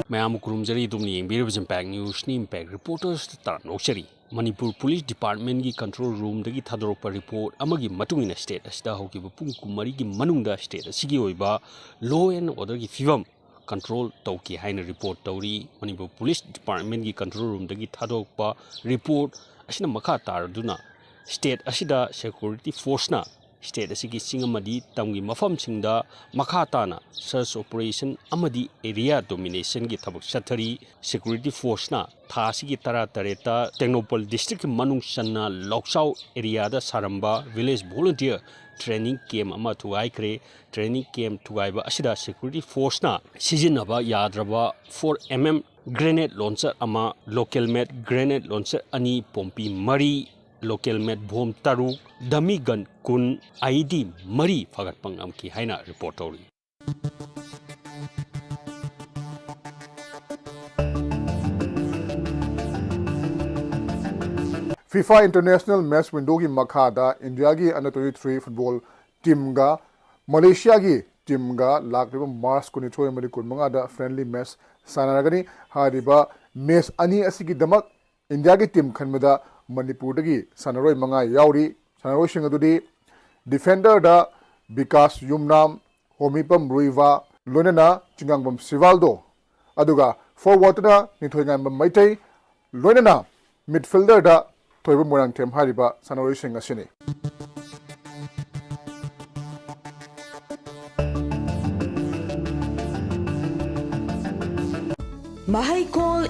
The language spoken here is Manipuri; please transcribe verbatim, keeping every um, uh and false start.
ꯃꯌꯥꯝꯕꯨ ꯈꯨꯔꯨꯝꯖꯔꯤ, ꯑꯗꯣꯝꯅ ꯌꯦꯡꯕꯤꯔꯤꯕꯁꯤ Impact News ꯅꯤ, Impact Reporters ꯇ ꯇꯔꯥꯝꯅ ꯑꯣꯛꯆꯔꯤ꯫ ꯃꯅꯤꯄꯨꯔ ꯄꯨꯂꯤꯁ ꯗꯤꯄꯥꯔꯠꯃꯦꯟꯒꯤ ꯀꯟꯇ꯭ꯔꯣꯜ ꯔꯨꯝꯗꯒꯤ ꯊꯥꯗꯣꯔꯛꯄ ꯔꯤꯄꯣꯔꯠ ꯑꯃꯒꯤ ꯃꯇꯨꯡ ꯏꯟꯅ, ꯁ꯭ꯇꯦꯠ ꯑꯁꯤꯗ ꯍꯧꯈꯤꯕ ꯄꯨꯡ ꯀꯨꯟꯃꯔꯤꯒꯤ ꯃꯅꯨꯡꯗ ꯁ꯭ꯇꯦꯠ ꯑꯁꯤꯒꯤ ꯑꯣꯏꯕ law and order ꯒꯤ ꯐꯤꯕꯝ ꯀꯟꯇ꯭ꯔꯣꯜ ꯇꯧꯈꯤ ꯍꯥꯏꯅ ꯔꯤꯄꯣꯔꯠ ꯇꯧꯔꯤ꯫ ꯃꯅꯤꯄꯨꯔ ꯄꯨꯂꯤꯁ ꯗꯤꯄꯥꯔꯠꯃꯦꯟꯒꯤ ꯀꯟꯇ꯭ꯔꯣꯜ ꯔꯨꯝꯗꯒꯤ ꯊꯥꯗꯣꯔꯛꯄ ꯔꯤꯄꯣꯔꯠ ꯑꯁꯤꯅ ꯃꯈꯥ ꯇꯥꯔꯗꯨꯅ, ꯁ꯭ꯇꯦꯠ ꯑꯁꯤꯗ ꯁꯦꯀ꯭ꯌꯨꯔꯤꯇꯤ ꯐꯣꯔꯁꯅ ꯁ꯭ꯇꯦꯠ ꯑꯁꯤꯒꯤ ꯆꯤꯡ ꯑꯃꯗꯤ ꯇꯝꯒꯤ ꯃꯐꯝꯁꯤꯡꯗ ꯃꯈꯥ ꯇꯥꯅ search operation ꯑꯃꯗꯤ area domination ꯒꯤ ꯊꯕꯛ ꯆꯠꯊꯔꯤ꯫ ꯁꯦꯀ꯭ꯌꯨꯔꯤꯇꯤ ꯐꯣꯔꯁꯅ ꯊꯥ ꯑꯁꯤꯒꯤ ꯇꯔꯥꯇꯔꯦꯠꯇ ꯇꯦꯡꯅꯧꯄꯜ ꯗꯤꯁꯇ꯭ꯔꯤꯛꯀꯤ ꯃꯅꯨꯡ ꯆꯟꯅ ꯂꯧꯆꯥꯎ area ꯗ ꯁꯥꯔꯝꯕ village volunteer training camp ꯑꯃ ꯊꯨꯒꯥꯏꯈ꯭ꯔꯦ꯫ Training camp ꯊꯨꯒꯥꯏꯕ ꯑꯁꯤꯗ ꯁꯦꯀ꯭ꯌꯨꯔꯤꯇꯤ ꯐꯣꯔꯁꯅ ꯁꯤꯖꯤꯟꯅꯕ ꯌꯥꯗ꯭ꯔꯕ four M M grenade launcher ꯑꯃ, local made grenade launcher ꯑꯅꯤ, ꯄꯣꯝꯄꯤ ꯃꯔꯤ, local made bomb ꯇꯔꯨꯛ, dummy gun ꯀꯨꯟ, I E D ꯃꯔꯤ ꯐꯥꯒꯠꯄ ꯉꯝꯈꯤ ꯍꯥꯏꯅ ꯔꯤꯄꯣꯔꯠ ꯇꯧꯔꯤ꯫ FIFA International Match Window ꯒꯤ ꯃꯈꯥꯗ ꯏꯟꯗꯤꯌꯥꯒꯤ under twenty three football team ꯒ ꯃꯂꯦꯁꯤꯌꯥꯒꯤ team ꯒ ꯂꯥꯛꯂꯤꯕ ꯃꯥꯔꯆ ꯀꯨꯟꯅꯤꯊꯣꯏ ꯑꯃꯗꯤ ꯀꯨꯟꯃꯉꯥꯗ friendly match ꯁꯥꯟꯅꯔꯒꯅꯤ꯫ ꯍꯥꯏꯔꯤꯕ match ꯑꯅꯤ ꯑꯁꯤꯒꯤꯗꯃꯛ ꯏꯟꯗꯤꯌꯥꯒꯤ team ꯈꯟꯕꯗ ꯃꯅꯤꯄꯨꯔꯗꯒꯤ ꯁꯥꯟꯅꯔꯣꯏ ꯃꯉꯥ ꯌꯥꯎꯔꯤ꯫ ꯁꯥꯟꯅꯔꯣꯏꯁꯤꯡ ꯑꯗꯨꯗꯤ defender ꯗ ꯕꯤꯀꯥꯁ ꯌꯨꯝꯅꯥꯝ, ꯍꯣꯃꯤꯄꯝ ꯔꯨꯏꯚꯥ, ꯂꯣꯏꯅꯅ ꯆꯤꯡꯉꯥꯡꯕꯝ ꯁꯤꯚꯥꯜꯗꯣ, ꯑꯗꯨꯒ forward ꯇꯅ ꯅꯤꯡꯊꯣꯏꯉꯥꯟꯕꯝ ꯃꯩꯇꯩ, ꯂꯣꯏꯅꯅ midfielder ꯗ ꯊꯣꯏꯕ ꯃꯣꯏꯔꯥꯡꯊꯦꯝ ꯍꯥꯏꯔꯤꯕ ꯁꯥꯟꯅꯔꯣꯏꯁꯤꯡ ꯑꯁꯤꯅꯤ꯫ ꯃꯍꯩꯀꯣꯜ